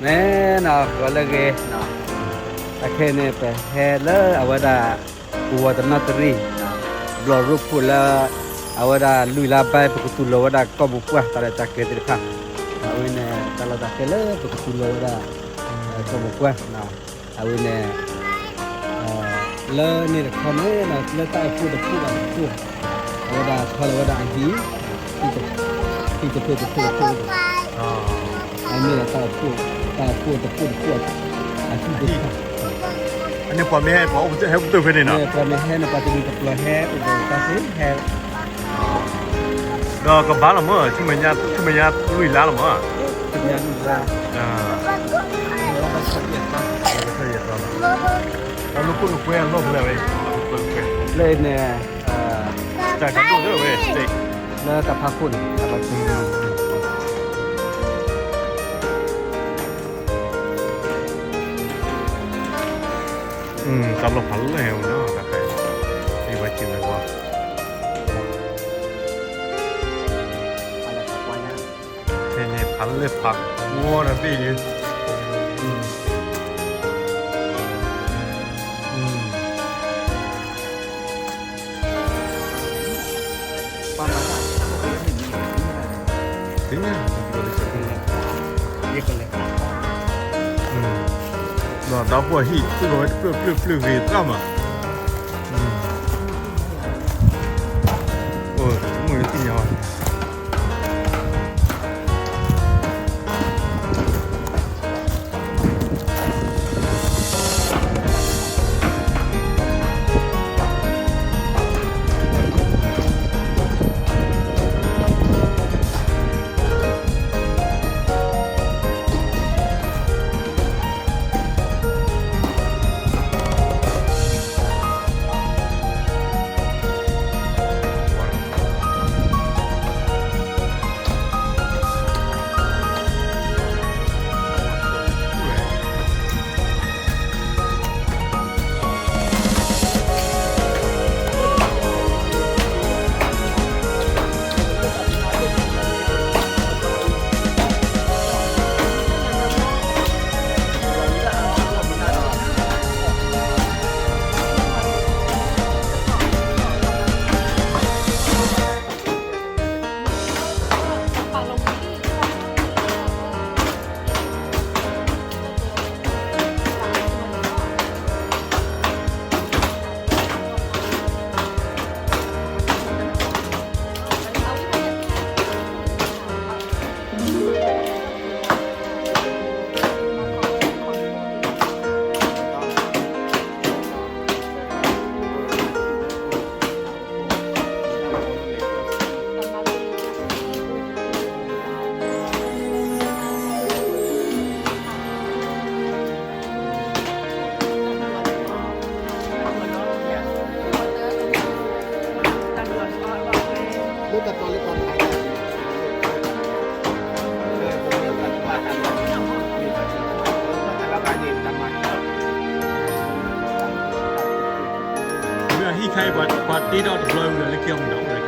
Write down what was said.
မ့ၢ်နီၤ ဂီၤလၢအဂ့ၤနီၤ, အခဲအံၤန့ၣ် ပဟဲလၢအဝဲဒၣ် ပူၤဝီၤတနီသရံၣ် ဘျီၣ်ရိဖှိၣ်လၢ အဝဲဒၣ်လွံၢ်လါဘၣ် ပကသူၣ်လီၤဝဲဒၣ်ကီၢ်မိၢ်ပှၢ် တၢ်ရဲၣ်တၢ်ကျဲၤသ့ၣ်တဖၣ်, အဝဲန့ၣ် တၢ်လီၢ်တၢ်ကျဲလၢပကသူၣ်လီၤဝဲဒၣ် ကီၢ်မိၢ်ပှၢ် အဝဲန့ၣ် လၢန့ၣ်တခီန့ၣ် လၢတၢ်အိၣ်ဖှိၣ်တဖှိၣ်ဘၣ်တဖှိၣ် အဝဲဒၣ်ထီလီၤဝဲဒၣ်အဟံၣ် ဟံၣ်တဖျၢၣ်တဖျၢၣ်တဖျၢၣ်, အမ့ၢ်ဒၣ်တၢ်အိၣ်ဖှိၣ် တၢ်အိၣ်ဖှိၣ်တဖှိၣ်တဖှိၣ် အဟံၣ်တဖျၢၣ်, အန့ၣ်ပှၤမ့ၢ်ဟဲ ပှၤအိၣ်ဟဲအိၣ်ကတၢၢ်ဖဲန့ၣ်နီၤ, ပှၤမ့ၢ်ဟဲန့ၣ် ပှၤတနံၤတပျီၤဟဲအိၣ်ဒီးတၢ်သ့ဟဲ ဒီးကဘၣ်လီၤမး ဆူမဲာ်ညါလွံၢ်လါလီၤမး, ဆူမဲာ်ညါလွံၢ်လါ, လၢတၢ်ဖးခိၣ်န့ၣ် တၢ်လီၢ်ဖးလဲၢ်ဝဲနီၤ, တၢ်ဖဲ ဝဲက့ၤဝဲကွၢ် ဖဲန့ၣ်ဖးလဲၢ်ဖးကွီၢ်တဘ့ၣ်လံ, ဒီးဒီပုၢ်ဝဲၢ်ဟံၣ် သူၣ်လီၤဝဲတဖျၢၣ်ဖျၢၣ်ဖျၢၣ်ဂ့ၤသၣ်မး, အိၣ်မုၢ်သ့ၣ်ညါဝဲ မ့ၢ်ဟံၣ်ခါအံၤ ပှၤတ့ထီၣ်တဘျီဝံၤလၢခံအီၤမ့ၢ်နီၤ,